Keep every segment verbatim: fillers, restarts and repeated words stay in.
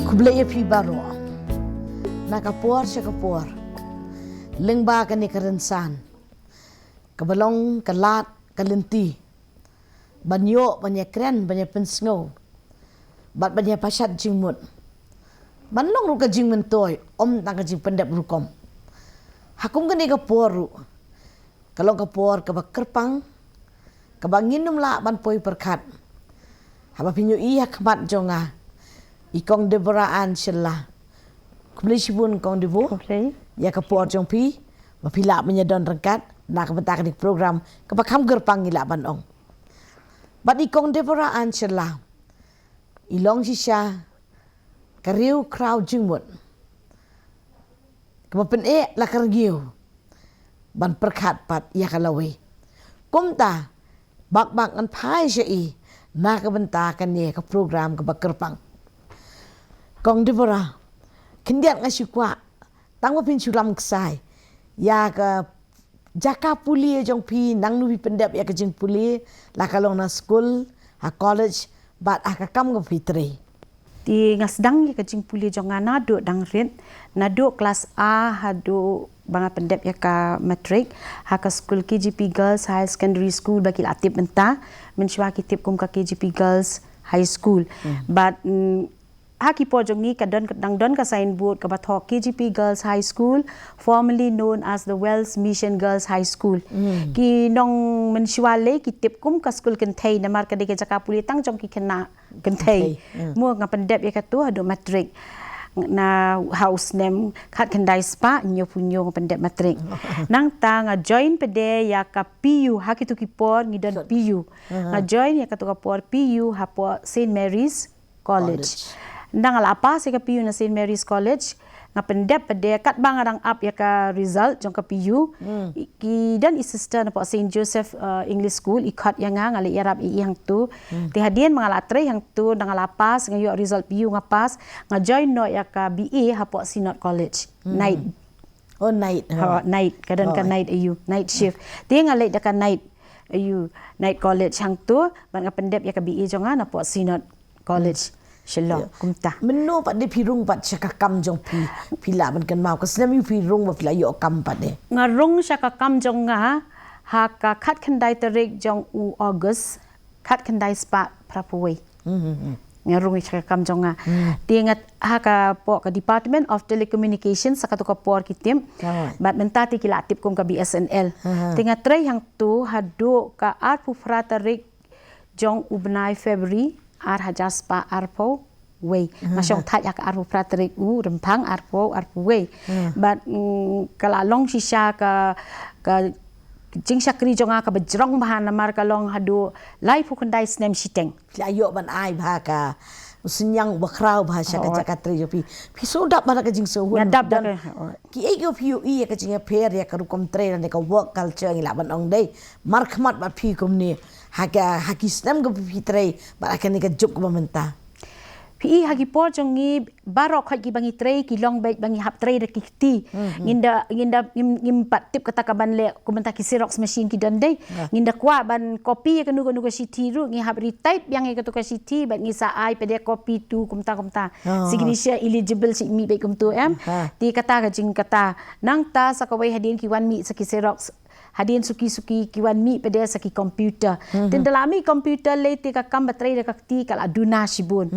Khublei ïa phi baroh. Na ka por sha ka por, lyngba kane ka rynsan, kaba long ka lad ka lynti ban ïoh ban ïakren, ban ïapynsngew bad ban ïapashat jingmut, ban long ruh ka jingmyntoi, ym tang ka jingpyndep rukom. Ha kum kane ka por ruh, ka long ka por kaba kyrpang, kaba ngin ym lah ban poi pyrkhat. Haba phin ïohi ha khmat jong nga i Kong Deborah Ann Shylla. Khublei shibun Kong Debo. Khublei. Ïa ka por jong phi ba phi lah ban ïadon ryngkat na ka bynta kane ka program kaba kham kyrpang ngi lah ban ong. Bad i Kong Deborah Ann Shylla i long shisha ka riew khraw jingmut kaba pyneh la ka rngiew ban pyrkhat pat ïa ka lawei. Kumta bak bak ngan phai sha i na ka bynta kane ka program kaba kyrpang. Kong Deborah, khyndiat nga shu kwah tang ba phin shu lam ksai ïa ka jaka pule jong phi, nangno phi pyndep ïa ka jingpule, la ka long na skul, ha college, bad ha ka kam kaba phi trei. Te nga sdang ïa ka jingpule jong nga naduh dang rit, naduh klas A haduh ba nga pyndep ïa ka matric ha ka skul K G P Girls Higher Secondary School ba ki la tip mynta, mynshuwa ki tip kum ka K G P Girls High School. Bad, mm, ha ki por jong ngi ka don, dang don ka signboard kaba thoh K G P Girls High School, formerly known as the Wells Mission Girls High School. Ki nong mynshuwa lei ki tip kum ka skul kynthei namar ka dei ka jaka pule tang jong ki khynnah kynthei. Mo nga pyndep ïa katu haduh matric. Na ha u snem khatkhyndai spah hynñiewphew hynñiew nga pyndep matric. Nangta nga join pat de ïa ka P U, ha kitu ki por ngi don P U. Nga join ïa katu ka por P U hapoh Saint Mary's College. Nda nga la pass ïa ka P U na Saint Mary's College, nga pyndep pat de katba nga dang ap ïa ka result jong ka P U. Ki don i sister napoh Saint Joseph, uh, English School i khot ïa nga, nga leit ïarap ïa i hangtu. Te hadien ba nga la trei hangtu, nda nga la pass, nga ïoh result P U nga pass, nga join noh ïa ka B A hapoh Synod College. Night. Oh, night. Night, ka don ka night, aiu, night shift. Te nga leit da ka night, aiu, night college hangtu, bad nga pyndep ïa ka B A jong nga napoh Synod College Shillong. Kumta. Mynno pat de phi rung pat sha ka kam jong phi, phi lah ban kynmaw ka snem ïa phi rung ba phi la ïoh kam pat de? Nga rung sha ka kam jong nga ha ka khatkhyndai tarik jong u August, khatkhyndai spah phraphew wei. Nga rung sha ka kam jong nga. Te nga ha ka poh ka Department of Telecommunications, sa katu ka por ki tip. Bad mynta te ki la tip kum ka B S N L. Te nga trei hangtu haduh ka arphew phra tarik jong u bnai February, ar hajar spah arphew wei. Nga shong thait ha ka arphew phra tarik u Rymphang arphew, arphew wei. Bad, mm, ka la long shisha ka, ka jingshakri jong nga kaba jrong bha namar ka long haduh laiphew khyndai snem shiteng. Phi la ïoh ban ai bha ka synñiang uba khraw bha sha ka jaka trei jong phi. Phi shu dap bha da ka jingsngewhun. Nga dap da ka, kiei kiei phi ïohi ïa ka jingïapher ïa ka rukom trei lane ka work culture ngi lah ban ong dei markhmat bad phi kumne ha ka, ha ki snem kaba phi trei bad ha kane ka juk kaba mynta? Phi i ha ki por jong ngi baroh khoit kiba ngi trei ki long beit ba ngi hap trei da ki kti. Ngin da, ngin da, ngim, ngim pat tip kata kaban leh kum mynta ki Xerox machine ki don dei. Ngin da kwah ban copy ïa kano kano ka shithi ruh ngi hap retype biang ïa kato ka shithi bad ngi sa ai pat de copy tu kumta kumta. Signature illegible shi mih beit kumtu em. Te kata ka jing kata. Nangta sa kawei hadien ki wan mih sa ki Xerox. Hadien suki suki ki wan mih pat de sa ki computer. Te ynda la mih computer lei te ka kam ba trei da ka kti ka la duna shibun.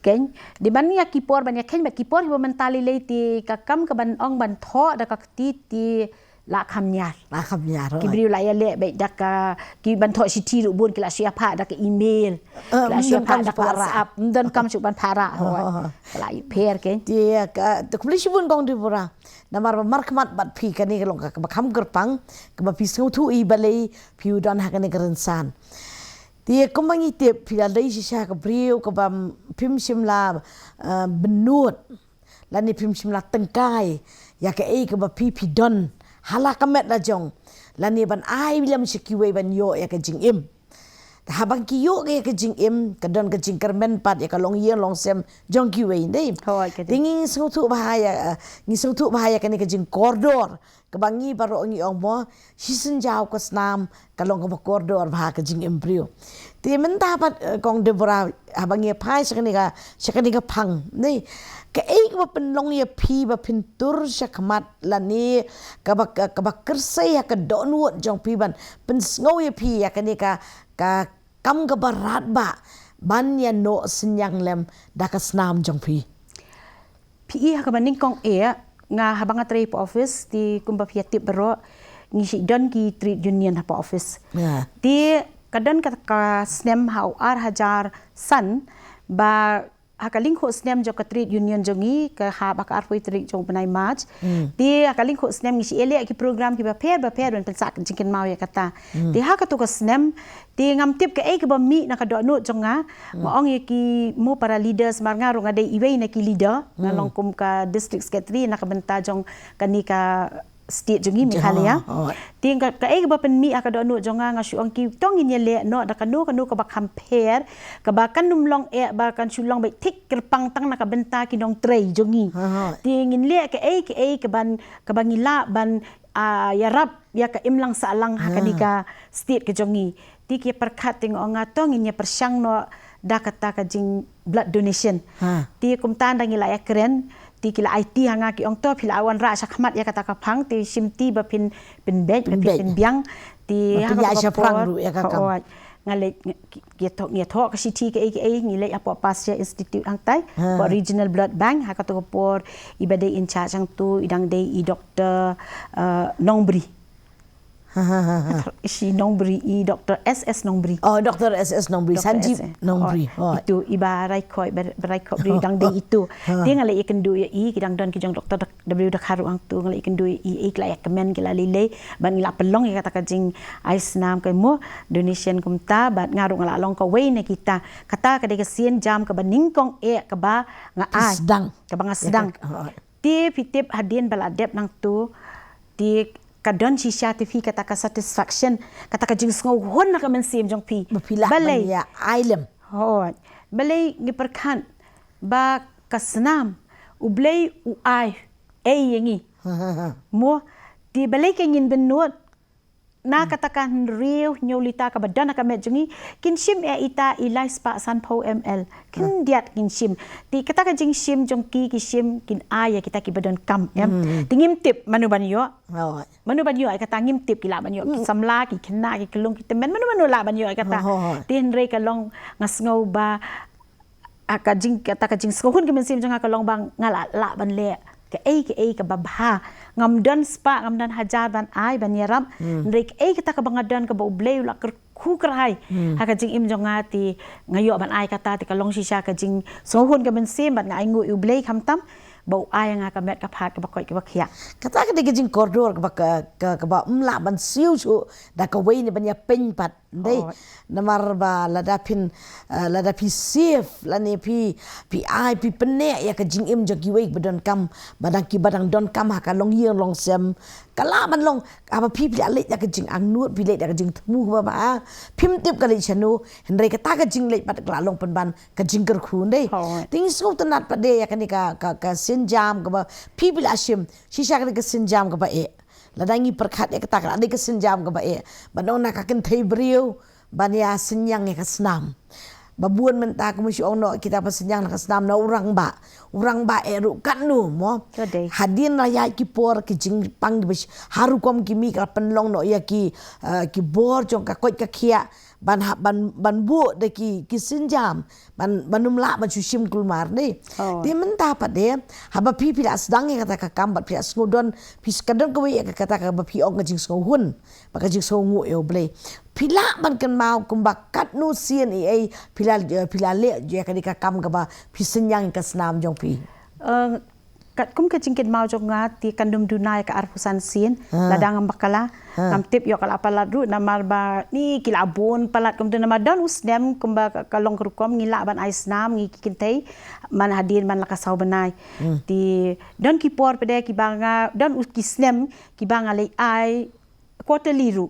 Keiñ. Dei ban ïa ki por ban ïa keiñ bad ki por kiba mynta lei lei te ka kam kaban ong ban thoh da ka kti te la kham ñiar. La kham ñiar. Ki briew la ïaleh beit da ka, kiban thoh shithi ruh bun ki la shu ïa phah da ka email. Ki la shu ïa phah da ka WhatsApp. Ym don kam shuh ban phah rah. Ka la ïapher keiñ. Te ka, te khublei shibun Kong Deborah. Namar ba markhmat bad phi kane ka long kaba kham kyrpang kaba phi sngewthuh i balei phi u don ha kane ka rynsan. Te kumba ngi tip phi la dei shisha ka briew kaba phim shym la, eh, bynnud lane phim shym la tyngkai ïa kaei kaba phi phi don ha la ka met la jong lane ban ai lem sha kiwei ban ïoh ïa ka jingim. Haba ki ïoh ïa ka jingim, ka don ka jingkyrmen pat ïa ka longïing longsem jong kiwei, dei. Hooid, ka dei. Te ngi sngewthuh bha ïa, eh, ngi sngewthuh bha ïa kane ka jingkordor kaba ngi baroh ngi ong mo, shisien jaw ka snam ka long kaba kordor bha ka jingim briew. Te mynta pat, eh, Kong Deborah, haba ngi phai sha kane ka, sha kane ka phang, ne, kaei kaba pynlong ïa phi ba phin tur shakhmat lane kaba, ka, kaba kyrsei ha ka dohnud jong phi ban pynsngew ïa phi ïa kane ka, ka kam kaba radbah ban ïa noh synñiang lem da ka snam jong phi? Phi i ha kaba nyngkong eh, nga haba nga trei hapoh office, te kumba phi ïa tip baroh, ngi shu don ki trade union hapoh office. Te ka don ka, ka snem ha u ar hajar san, ba ha ka lyngkhuh snem jong ka trade union jong ngi, ka hap ha ka arphew tarik jong u bnai March. Te ha ka lyngkhuh snem ngi shu ïaleh ki program kiba pher ba pher ban pynsah jingkynmaw ïa kata. Te ha kato ka snem, te ngam tip kaei kaba mih na ka dohnud jong nga. Nga ong ïa ki mo para leaders, namar nga ruh nga dei iwei na ki leader, nga long kum ka district secretary na ka bynta jong kane ka state jong ngi, Meghalaya. Te ka, kaei kaba pynmih ha ka dohnud jong nga, nga shu ong ki, to ngin ïaleh noh da kano kano kaba kham pher, kaba kan ym long eh ba kan shu long beit thik kyrpang tang na ka bynta ki nongtrei jong ngi. Te ngin leh kaei kaei kaban, kaba ngi lah ban, ah, ïarap ïa ka imlang sahlang ha kane ka state ka jong ngi. Te ki pyrkhat, te nga ong nga, to ngin ïa pyrshang noh da kata ka jing blood donation. Te kumta ynda ngi la ïakren, te ki la aiti ha nga, ki ong to phi la wanrah shakhmat ïa kata ka phang, te shim ti ba phin, phin beit, ba phin, phin biang. Te ha kata ka por, hooid, nga leit, ngi, ngi thoh, ngi thoh ka shithi kaei kaei, ngi leit hapoh Pasteur Institute hangtai, hapoh Regional Blood Bank, ha kata ka por i ba dei in charge hangtu i dang dei i Doktor, eh, Nongbri. Shi Nongbri, i Doktor S S Nongbri. Oh, Doktor S S Nongbri, Sanjib Nongbri. Itu i ba Raikhoh, ba, ba Raikhoh Bri dang dei itu. Te nga la ïakynduh ïa i, ki dang don ki jong Doktor W Dkhar ruh hangtu, nga la ïakynduh ïa i, i ki la ïakmen, ki la lei lei ban ngi la pynlong ïa kata ka jingai snam, ka mo donation kumta, bad nga ruh nga la long kawei na kita. Kata ka dei ka sienjam kaba nyngkong eh kaba nga ai, kaba nga sdang. Te phi tip hadien ba la dep nangtu, te ka don shisha te phi kata ka satisfaction, kata ka jingsngewhun na ka mynsiem jong phi. Ba phi lah ban ïa ai lem. Hooid. Balei ngi pyrkhat ba ka snam U Blei u ai ei ïa ngi. Mo, te balei ka ngin bynnud na kata ka hynriew hynñiew lita kaba don ha ka met jong ngi, kin shim eh ita i lai spah sanphew M L. Khyndiat ngin shim. Te kata ka jingshim jong ki, ki shim, kin ai ïa kita kiba donkam, em. Te ngim tip mano ban ïoh. Mano ban ïoh ïa kata ngim tip, ki lah ban ïoh ki samla, ki khynnah, ki khyllung, ki tymmen, mano mano lah ban ïoh ïa kata. Te hynrei ka long, nga sngew ba, ah, ka jing, kata ka jingsngewhun ka mynsiem jong nga ka long ba nga lah, lah ban leh kaei kaei kaba bha. Ngam don spah, ngam don hajar ban ai, ban ïarap. Hynrei kaei kata kaba nga don, kaba U Blei u la kyrkhu kyrhai ha ka jingim jong nga, te nga ïoh ban ai kata, te ka long shisha ka jingsngewhun ka mynsiem, bad nga ainguh ïa U Blei khamtam ba u ai ïa nga ka met ka phad kaba koit kaba khiah. Kata ka dei ka jingkordor kaba ka, ka, kaba ym lah ban siew shuh da kawei ne ban ïa pyn pat. Dei, namar ba lada phin, eh, lada phi save, lane phi, phi ai, phi pynneh ïa ka jingim jong kiwei ba donkam, ba dang, kiba dang donkam ha ka longïing longsem, ka lah ban long, haba phi, phi la leit da ka jingangnud, phi leit da ka jingthmu kaba bha, phim tip ka leit shano, hynrei kata ka jingleit pat ka la long pynban ka jingkyrkhu, dei. Te ngi sngewtynnat pat de ïa kane ka, ka, ka sienjam kaba phi, phi la shim, shisha kane ka sienjam kaba eh. Lada ngi pyrkhat ïa kata, ka la dei ka sienjam kaba eh. Ban ong na ka kynthei briew ban ïa synñiang ïa ka snam. Ba bun mynta kumba shu ong noh, kita ba synñiang na ka snam na u rangbah. U rangbah eh ruh katno mo. Hadien la ïaid ki por ki jingpang kiba sh-, ha rukom ki mih ka la pynlong noh ïa ki, eh, ki bor jong ka koit ka khiah. Ban hap, ban, ban buh da ki, ki sienjam, ban, ban ym lah ban shu shim kulmar, ne. Te mynta pat de, haba phi, phi la sdang ïa kata ka kam, bad phi la sngew don, phi, ka don kawei ïa kata kaba phi ong ka jingsngewhun, bad ka jingsngewnguh ïa U Blei. Phi lah ban kynmaw kumba katno sien ei ei phi la, phi la leh ïa kane ka kam kaba phi synñiang ïa ka snam jong phi. Eh, katkum ka jingkynmaw jong nga, te kan ym duna ïa ka arphew san sien, lada ngam bakla. Ngam tip ïoh ka la palat ruh, namar ba ni ki la bun palat kumta, namar don u snem kumba ka, ka long ka rukom ngi lah ban ai snam ngi ki kynthei man hadien man la ka saw bnai. Te don ki por pat de kiba nga, don u ki snem kiba nga leit ai quarterly ruh.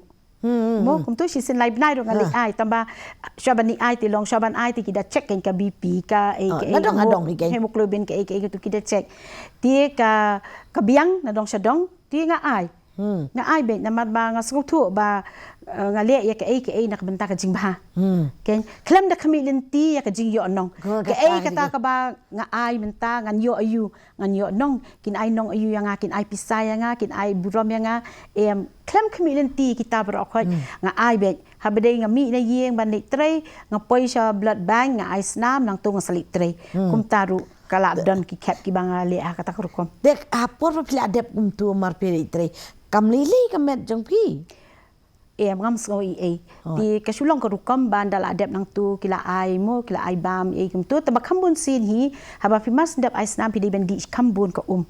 Mo kumtu shisien lai bnai ruh nga leit ai, tangba shuwa ban ai te long, shuwa ban ai te ki da check kein ka B P, ka ei, ka ei, nadong nadong hi kein, hemoglobin, ka ei ka ei kumtu ki da check. Te ka ka biang nadong shadong te nga ai. Nga ai beit namar ba nga sngewthuh ba nga leh ïa ka ei ka ei na ka bynta ka jingbha. Kein khlem da khmih lynti ïa ka jingïohnong. Ka ei kata kaba nga ai mynta ngan ïoh aïu, ngan ïoh nong, kin ai nong aïu ïa nga, kin ai pisa ïa nga, kin ai burom ïa nga. Em, khlem khmih lynti kita baroh khoit nga ai beit. Haba dei nga mih na ïing ban leit trei, nga poi sha blood bank, nga ai snam, nangto nga sa leit trei. Kumta ruh ka lah don ki khep kiba nga leh ha kata ka rukom. Te ha por ba phi la dep kumtu mar phi leit trei, kam lei lei ka met jong phi? Em, ngam sngew ei ei. Te ka shu long ka rukom ba ynda la dep nangtu ki la ai mo, ki la ai bam ei kumtu. Tangba kham bun sien hi, haba phi mar shu dep ai snam phi dei ban dih kham bun ka um.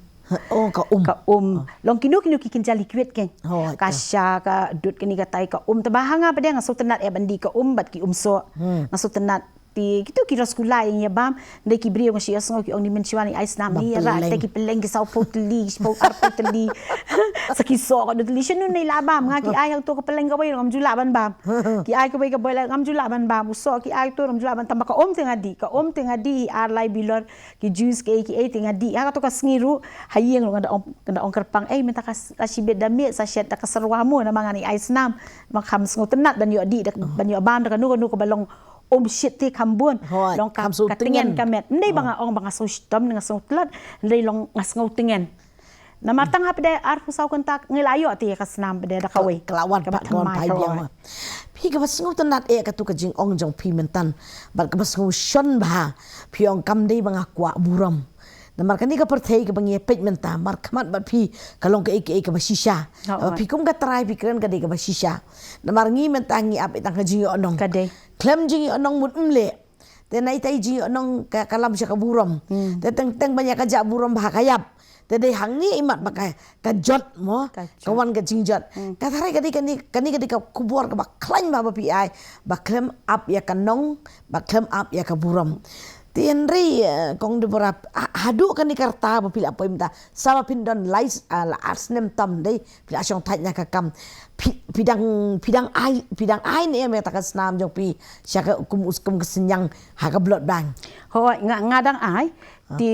Oh, ka um. Ka um. Long kino kino ki kynja liquid kein. Ka sha, ka dud, kane katai, ka um. Tangba ha nga pat de nga sngewtynnat eh ban dih ka um bad ki um soh. Nga sngewtynnat. Te kito ki rosgula ïa ngi ïa bam, dei ki briew nga shu ïohsngew ki ong ni mynshuwa ngi ai snam ni ïa rah te ki pylleng ki sawphew tylli, ki sawphew arphew tylli. Sa ki soh ka dud tylli, shano ngi la bam, nga ki ai hangto ka pylleng kawei ruh ngam ju lah ban bam. Ki ai kawei ka boiler ngam ju lah ban bam, u soh ki ai to ngam ju lah ban, tangba ka um te nga dih, ka um te nga dih, ar lai bilor, ki juice ki ei ki ei te nga dih. Ha kato ka sngi ruh ha ïing ruh nga da ong, nga da ong kyrpang, ei mynta ka s-, ka shibit da miet sa shet da ka syrwa mo, namar ngan ai snam. Ma kham sngewtynnat ban ïoh dih da, ban ïoh bam da kano kano kaba long um shit te kham bun. Long ka, ka tngen ka met. Ym dei ba nga ong ba nga sngew shitom ne nga sngew tlot. Ym dei, long nga sngew tngen. Namar tang hapdeng arphew saw kynta ngi la ïoh te ka snam pat de da kawei. Ka la wan pat, ka wan pat biang. Phi kaba sngewtynnat eh katu ka jingong jong phi mynta. Bad kaba sngew shon bha. Phi ong kam dei ba nga kwah burom. Namar kane ka pyrthei kaba ngi ïa peit mynta markhmat bad phi ka long kaei kaei kaba shisha. Phi kum ka trai phi kren ka dei kaba shisha. Namar ngi mynta ngi ap ïa tang ka jingïohnong. Khlem jingïohnong mut ym leh. Te nangta i jingïohnong ka, ka lam sha ka burom. Te teng teng ban ïa ka jaka burom ba ha ka ïap. Te dei hangne imat ba ka, ka jot mo. Ka wan ka jingjot. Ka tharai ka dei kane, kane ka dei ka khubor kaba khlaiñ bha ba phi ai. Ba khlem ap ïa ka nong, ba khlem ap ïa ka burom. Te hynrei, eh, Kong Deborah, ha-, haduh kane ka rta ba phi la poi mynta, sa ba phin don lai, ah, la ar snem tam dei, phi la shong thait na ka kam. Phi, phi dang, phi dang ai, phi dang ai ne em ïa kata ka snam jong phi sha ka kum, kum ka synñiang ha ka blood bank? Hooid, nga, nga dang ai. Te,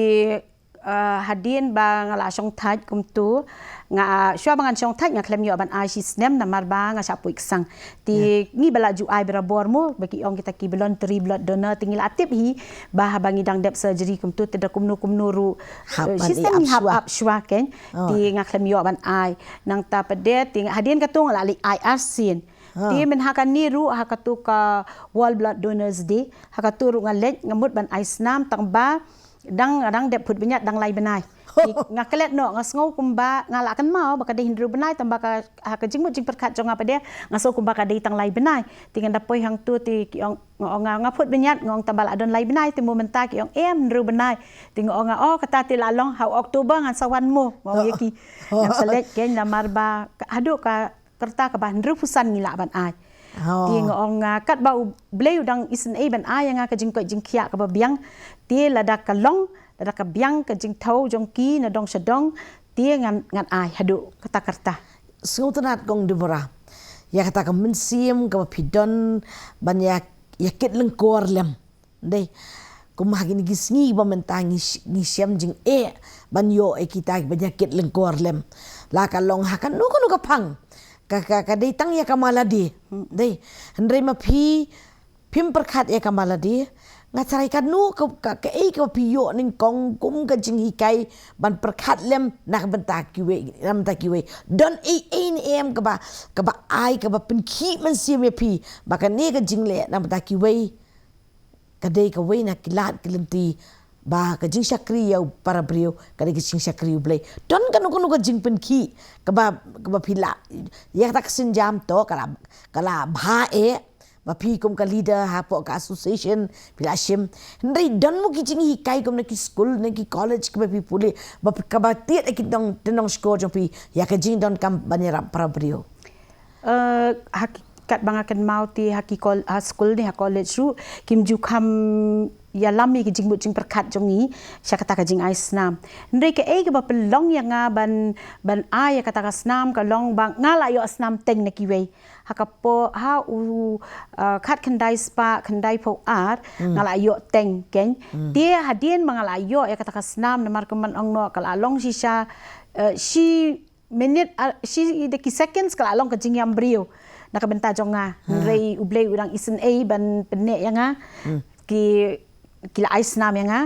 eh, hadien ba nga la shong thait kumtu, nga, shuwa ba ngan shong thait nga khlem ïoh ban ai shi snem namar ba nga shah poi ksang. Te ngi ba la ju ai barabor mo, ba ki ong kita ki voluntary blood donor, te ngi la tip hi ba haba ngi dang dep surgery kumtu te da kumno kumno ruh, eh, shi snem ngi hap ap shuwa kein. Te nga khlem ïoh ban ai. Nangta pat de te hadien katu nga la leit ai arsien. Te mynta ha kane ruh ha katu ka World Blood Donors Day, ha katu ruh nga leit, nga mut ban ai snam, tang ba dang, dang dep phut bniat, dang lai bnai. Te nga klet noh, nga sngew kumba nga la kynmaw ba ka dei hynriew bnai, tang ba ka, ha ka jingmut jingpyrkhat jong nga pat de nga sngew kumba ka dei tang lai bnai. Te ngan da poi hangtu te ki ong, nga ong nga, nga phut bniat, nga ong tang ba la don lai bnai, te mo mynta, ki ong em hynriew bnai. Te nga ong nga, oh kata te la long, ha October ngan sa wan mo, nga ong ïa ki. Ngan sa leit kein namar ba haduh ka rta kaba hynriewphew san ngi lah ban ai. Te nga ong nga, katba U Blei u dang isynei ban ai ïa nga ka jingkoit jingkhiah kaba biang. Te lada ka long, lada ka biang ka jingthew jong ki na dong sha dong, te ngan, ngan ai haduh kata ka rta. Sngewtynnat Kong Deborah ïa kata ka mynsiem kaba phi don ban ïa, ïa kit lyngkor lem. Dei, kum ha kine ki sngi ba mynta ngi, ngi shem jingeh ban ïoh ïa kita kiba ïa kit lyngkor lem. La ka long ha kano kano ka phang. Ka, ka, ka dei tang ïa ka malade. Dei, hynrei ma phi, phim pyrkhat ïa ka malade. Nga tharai kano ka, ka, kaei kaba phi ïoh nyngkong kum ka jinghikai ban pyrkhat lem na ka bynta kiwei, na ka bynta kiwei. Don ei ei ne em kaba, kaba ai, kaba pynkhih mynsiem ïa phi ba kane ka jingleh na ka bynta kiwei ka dei kawei na ki lad ki lynti, ba ka jingshakri ïa u para briew ka dei ka jingshakri U Blei. Don kano kano ka jingpynkhih kaba, kaba phi la, ïa kata ka sienjam to ka la, ka la bha eh, ba phi kum ka leader hapoh ka association phi la shim. Hynrei don mo ki jinghikai kum na ki skul, na ki college kiba phi pule, ba phi, kaba tied ïa ki nong, ki nongshkor jong phi ïa ka jingdonkam ban ïarap para briew? Eh, ha ki, Katba nga kynmaw te ha ki kol-, ha skul ne ha college ruh, kim ju kham ïalam ïa ki jingmut jingpyrkhat jong ngi sha kata ka jingai snam. Hynrei kaei kaba pynlong ïa nga ban, ban ai ïa kata ka snam ka long ba nga la ïoh snam teng na kiwei. Ha ka por, ha u, uh, khatkhyndai spah khyndaiphew ar, nga la ïoh teng, keiñ. Te hadien ba nga la ïoh ïa kata ka snam, namar kumban ong noh, ka la long shisha, uh, shi minit, ah, shi da ki seconds ka la long ka jingïam briew na ka bynta jong nga. Hynrei U Blei u dang isynei ban pynneh ïa nga. Ki, ki la ai snam ïa nga.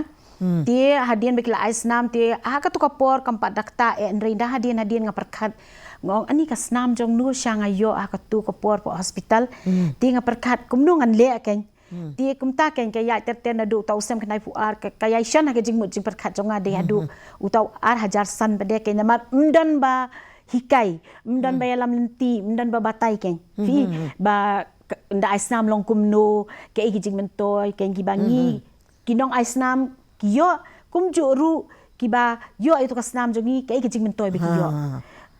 Te hadien ba ki la ai snam te ha katu ka por kam pat da kata eh, hynrei da hadien hadien nga pyrkhat. Nga ong, ani ka snam jong no sha nga ïoh ha katu ka por pat hospital. Te nga pyrkhat kumno ngan leh, keiñ. Te kumta, keiñ, ka ïaid ter ter naduh uta u sem khyndaiphew ar, ka, ka ïaishon ha ka jingmut jingpyrkhat jong nga dei haduh uta u ar hajar san pat de, keiñ, namar ym don ba hikai, ym don ba ïalam lynti, ym don ba batai, keiñ. Phi, ba ka, ynda ai snam long kumno, kaei ki jingmyntoi, keiñ, kiba ngi ki nong ai snam ki ïoh, kumjuh ruh kiba ïoh ïa tu ka snam jong ngi, kaei ka jingmyntoi ba ki ïoh.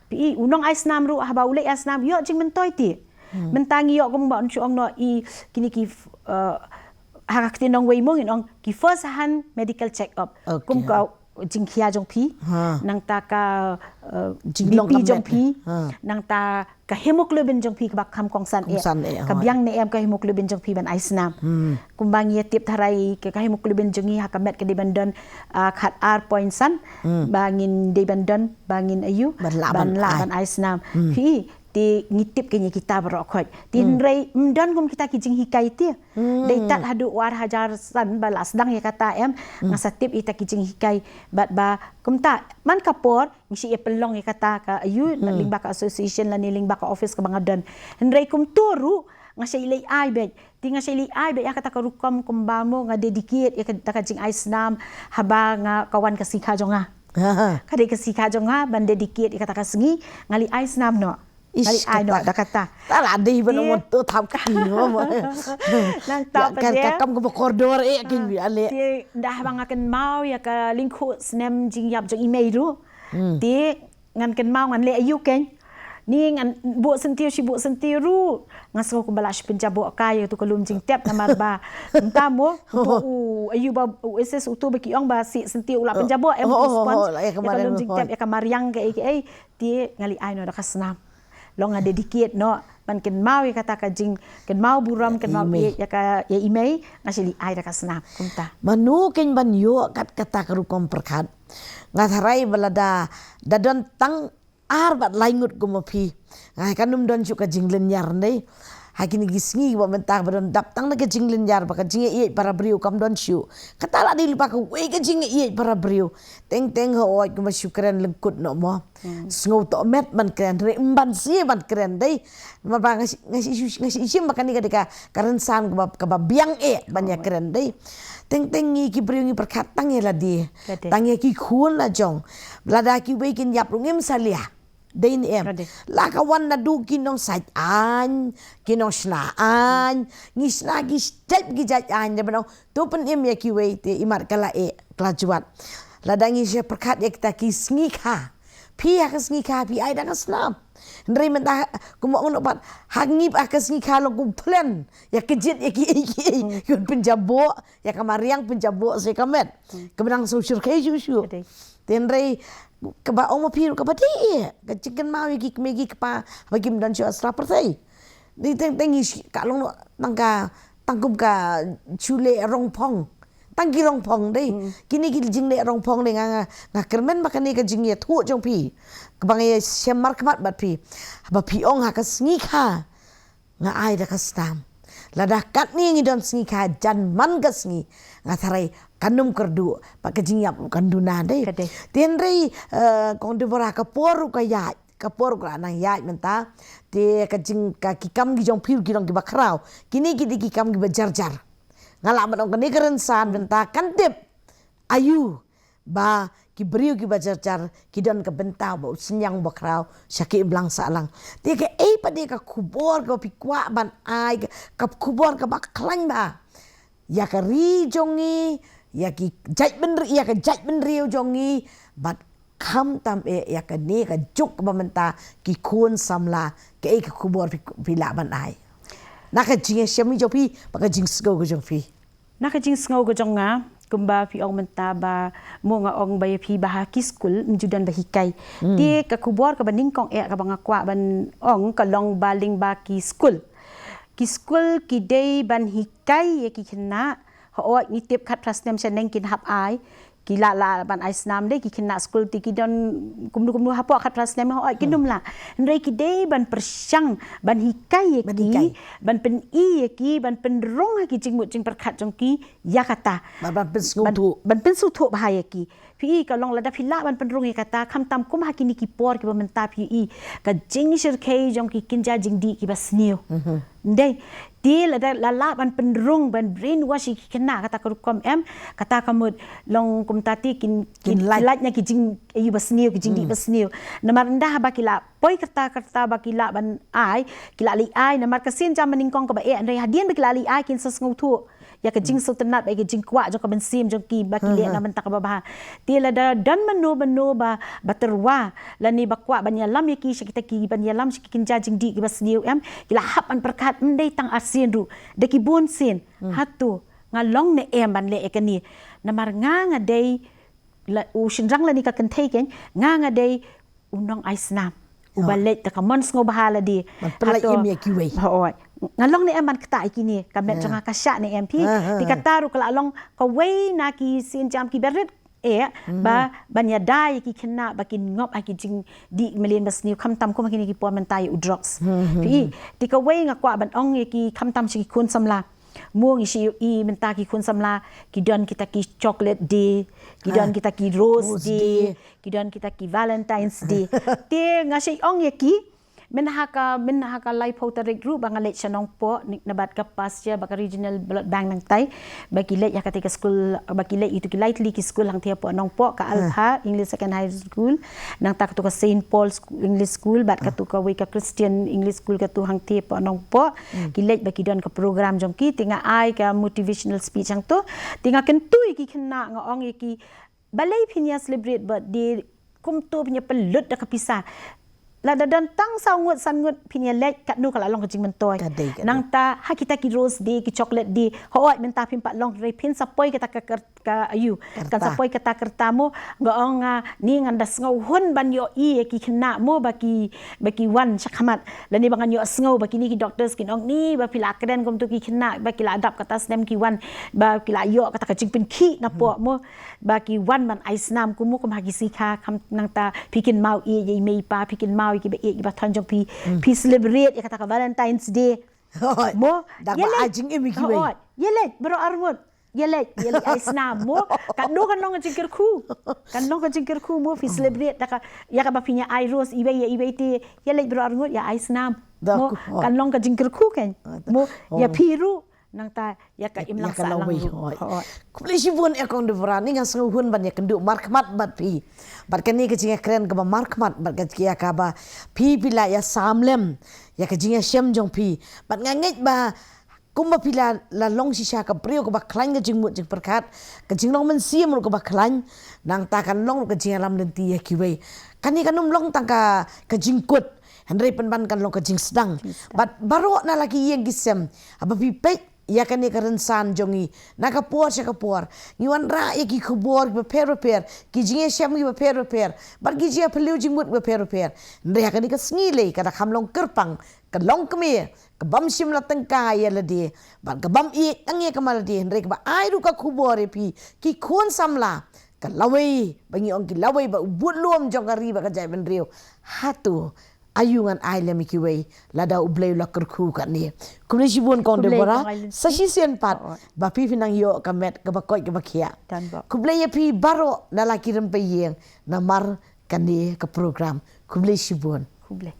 Phi, u nong ai snam ruh haba u leit ai snam ïoh jingmyntoi te. Mynta ngi ïoh kumba un shu ong noh i kine ki, uh, ha ka ktien nongwei mo ngin ong ki first hand medical check up. Kum ka jingkhia jong phi, nangta ka, uh, B P jong phi, nangta ka hemoglobin jong phi kaba kham kongsan eh. Ka biang ne em ka hemoglobin jong phi ban ai snam. Kumba ngi ïa tip tharai ka, ka hemoglobin jong ngi ha ka met ka dei ban don, ah, khat ar point san, ba ngin dei ban don, ba ngin ayu, ban lah ban ai snam. Phi, te ngi tip keiñ ïa kita baroh khoit. Te hynrei ym don kum kita ki jinghikai te. Dei tad haduh u ar hajar san ba la sdang ïa kata em, nga sa tip ïa kita ki jinghikai, bad ba kumta man ka por ngi shu ïa pynlong ïa kata ka ayu, lyngba ka association lane lyngba ka office kaba nga don. Hynrei kumta ruh nga shu ïa leit ai beit. Te nga shu ïa leit ai beit ha kata ka rukom kumba mo nga dedicate ïa kata ka jingai snam haba nga, ka wan ka sngi kha jong nga. Ka dei ka sngi kha jong nga ban dedicate ïa kata ka sngi, nga leit ai snam noh. Nga leit ai noh da kata. Ta la dei ban ong to tham ka ni mo. Nangta pat de ka kam kaba kordor eh, keiñ, ïa leh. Te ynda haba nga kynmaw ïa ka lyngkhuh snem jingïap jong i mei ruh. Te ngan kynmaw ngan leh ayu, keiñ. Ni ngan buh syntiew shi buh syntiew ruh nga sngew kumba lah shu pynjaboh kai ïa tu ka lum jingtep, namar ba mynta mo uto u ayu ba u S S uto ba ki ong ba sih syntiew u lah pynjaboh em, u sponge ïa ka lum jingtep, ïa ka mariang, kaei kaei. Te nga leit ai noh da ka snam. Long nga dedicate noh ban kynmaw ïa kata ka jingkynmaw burom, kynmaw ïa ka, ïa i mei, nga shu leit ai da ka snam kumta. Mano keiñ ban ïoh kat kata ka rukom pyrkhat. Nga tharai ba lada da don tang ar bad lai ngut kum ma phi, nga, kan ym don shuh ka jinglynñiar, dei. Ha kine ki sngi ba mynta ba don dap tang na ka jinglynñiar, ba ka jingïaieit para briew kam don shuh. Kata la dei lypa kawei ka jingïaieit para briew. Teng teng hooid kumba shu kren lyngkut noh mo. Sngew tohmet ban kren, hynrei ym ban sngewbha ban kren, dei. Namar ba nga shu, nga shu, nga shu shim ba kane ka dei ka, ka rynsan kaba, kaba biang eh ban ïa kren, dei. Teng teng ngi ki briew ngi pyrkhat tang ïa lade. Tang ïa ki khun la jong. Lada kiwei kin ïap ruh ngim salia. Dei ne em. La ka wan naduh ki nongsaid aiñ, ki nongshna aiñ, ngi shna ki jait, ki jait aiñ, dei ban ong to pynim ïa kiwei, te imat ka la eh, ka la jwat. Lada ngi shu pyrkhat ïa kita ki sngi kha. Phi ha ka sngi kha phi ai da ka snam. Hynrei mynta kumba ong noh pat, ha ngi ha ka sngi kha long kum plan ïa ka jied ïa kiei kiei. Ïa ka pynjaboh, ïa ka mariang pynjaboh sa ïa ka met. Kaba nang sngewsih kei shuh shuh. Te hynrei kaba ong ma phi ruh kaba dei, ka jingkynmaw ïa ki kmie ki kpa ba kim don shuh ha sla pyrthei. Dei teng teng ngi, ka long noh tang ka, tang kum ka shu leh rongphong. Tang ki rongphong, dei. Kine ki jingleh rongphong, dei, nga, nga, nga kyrmen ba kane ka jingïathuh jong phi, kaba nga ïa shem markhmat bad phi, ba phi ong ha ka sngi kha nga ai da ka snam. Lada katne ngi don sngi kha jan man ka sngi, nga tharai kan ym kyrduh, ba ka jingïap kan duna, dei. Te hynrei, eh, kong Deborah, ka por ruh ka ïaid, ka por ruh ka nang ïaid mynta. Te ka jing, ka ki kam ki jong phi ruh ki long kiba khraw. Kine ki dei ki kam kiba jar jar. Nga lah ban ong kane ka rynsan mynta kan tip aïu ba ki briew kiba jar jar ki don ka bynta ba u synñiang ba khraw sha ki blang sahlang. Te kaei pat dei ka khubor kaba phi kwah ban ai, ka, ka khubor kaba khlaiñ ba ïa ka ri jong ngi, ïa ki jaitbynriew, ïa ka jaitbynriew jong ngi, bad khamtam eh ïa kane ka juk ba mynta ki khun samla, kaei ka khubor phi, phi lah ban ai? Na ka jingshem jong phi, ba ka jingsngew ka jong phi. Na ka jingsngew ka jong nga, kumba phi ong mynta ba mo nga ong ba ïa phi ba ha ki skul, ym ju don ba hikai. Te ka khubor kaba nyngkong eh kaba nga kwah ban ong ka long ba lyngba ki skul. Ki skul ki dei ban hikai ïa ki khynnah, hooid ngi tip khatphra snem shaneng kin hap ai, ki lah lah ban ai snam dei ki khynnah skul te ki don kumno kumno hapoh khatphra snem hooid kin ym lah. Hynrei ki dei ban pyrshang, ban hikai ïa ki, ban pyni ïa ki, ban pynrung ha ki jingmut jingpyrkhat jong ki ïa kata. Ban, ban pynsngewthuh. Ban, ban pynsngewthuh bha ïa ki. Phi i ka long lada phi lah ban pynrung ïa kata, khamtam kum ha kine ki por kiba mynta phi i ka jingshyrkhei jong ki kynja jingdih kiba sniew. Dei, te lada la lah ban pynrung, ban brainwash ïa ki khynnah kata ka rukom em, kata ka mut long kumta te kin, kin, kin lait, kin lait na ki jing, ïa ba sniew, ki jingdih ba sniew. Namar ynda haba ki la poi kyrta kyrta ba ki lah ban ai, ki lah leit ai, namar ka sien jam nyngkong kaba eh, hynrei hadien ba ki lah leit ai kin sa sngewthuh ïa ka jingsngewtynnat bad ïa ka jingkwah jong ka mynsiem jong ki ba ki leh na bynta kaba bha. Te lada don mano mano ba, ba tyrwa lane ba kwah ban ïalam ïa ki sha kita ki, ban ïalam sha ki kynja jingdih kiba sniew em, ki la hap ban pyrkhat ym dei tang arsien ruh, da ki bun sien. Hato nga long ne em ban leh ïa kane? Namar nga nga dei la, u shynrang lane ka kynthei kein, nga nga dei u nong ai snam uba leit da ka mon sngewbha lade. Ban pynlait im ïa kiwei. Hooid. Nga long ne em ban ktah ïa kine, ka met jong nga ka shah ne em phi? Te kata ruh ka la long kawei na ki sien jam kiba rit eh ba ban ïada ïa ki khynnah ba kin ngop ha ki jingdih mlien ba sniew, khamtam kum ha kine ki por mynta ïa u drugs. Phi i, te kawei nga kwah ban ong ïa ki, khamtam sha ki khun samla. Mo ngi shu i mynta ki khun samla ki don kita ki chocolate day, ki don kita ki rose day, ki don kita ki Valentine's day. Te nga shu ong ïa ki, mynha ka, mynha ka laiphew tarik ruh ba nga leit sha Nongpoh, ni, na bad ka pasture bad ka regional blood bank nangtai, ba ki leit ïa kata ka skul, ba ki leit ïa tu ki lai tylli ki skul hangtei hapoh Nongpoh, ka Alpha English Second High School, nangta katu ka Saint Paul School, English School, bad katu kawei ka Christian English School katu hangtei hapoh Nongpoh. Ki leit ba ki don ka program jong ki, te nga ai ka motivational speech hangto. Te nga kyntu ïa ki khynnah, nga ong ïa ki, balei phin ïa celebrate birthday kumto, phin ïa pynlut da ka pisa? Lada don tang saw ngut san ngut phin ïa leit, katno ka la long ka jingmyntoi. Ka dei, ka dei. Nangta ha kita ki rose day, ki chocolate day, hooid mynta phim pat long, hynrei phin sa poi kata ka, ka, ka aïu, kan sa poi kata ka rta mo. Nga ong nga, ni ngan da sngewhun ban ïohi ïa ki khynnah mo ba ki, ba ki wan shakhmat. Lane ba ngan ïohsngew ba kine ki doctors kin ong ni ba phi la kren kumto ki khynnah, ba ki la dap kata snem ki wan, ba ki la ïoh kata ka jingpynkhih napoh mo, ba ki wan ban ai snam kum mo, kum ha ki sngi kha, kham, nangta phi kynmaw ïa i mei i pa, phi kynmaw ïa kiba ïeit kiba thoh jong phi, phi celebrate ïa kata ka Valentine's Day. Mo, da ïa ba leit. Ai jingim ïa kiwei. Hooid, ïa leit baroh arngut. Ïa leit, ïa leit ai snam mo. Katno kan long ka jingkyrkhu. Kan long ka jingkyrkhu mo, phi celebrate da ka, ïa kaba phin ïa ai rose iwei ïa iwei te, ïa leit baroh arngut ïa ai snam. Mo, kan long ka jingkyrkhu kan. Mo, ïa phi ruh, nangta ïa ka imlang sahlang ruh. Hooid. Khublei shibun ïa kong Deborah, ni nga sngewhun ban ïakynduh markhmat bad phi. Bad kane ka jingïakren kaba markhmat bad ka jingïa kaba phi, phi la ïa sam lem ïa ka jingïashem jong phi. Bad nga ngeit ba kumba phi la, la long shisha ka briew kaba khlaiñ ka jingmut jingpyrkhat, ka jinglong mynsiem ruh kaba khlaiñ, nangta kan long ruh ka jingïalam lynti ïa kiwei. Kane kan ym long tang ka, ka jingkut, hynrei pynban kan long ka jingsdang. Jingsdang. Bad baroh na la ki ïing ki sem, haba phi peit ïa kane ka rynsan jong ngi, na ka por sha ka por, ngi wanrah ïa ki khubor kiba pher bapher, ki jingïashem kiba pher bapher, bad ki jingïaphylliew jingmut kiba pher bapher. Hynrei ha kane ka sngi lei ka da kham long kyrpang, ka long kmie, ka bym shym la tyngkai ïa lade, bad ka bym ïeit tang ïa ka ma lade, hynrei kaba ai ruh ka khubor ïa phi ki khun samla, ka lawei, ba ngi ong ki lawei bad u budlum jong ka ri bad ka jaitbynriew. Hato aïu ngan ai lem ïa kiwei lada U Blei u la kyrkhu katne? Khublei shibun kong Deborah. Khublei kong Aileen. Sa shisien pat ba phi phin nang ïoh ka met kaba koit kaba khiah. Khublei ïa phi baroh na la ki rympei ïing namar kane ka program. Khublei shibun. Khublei.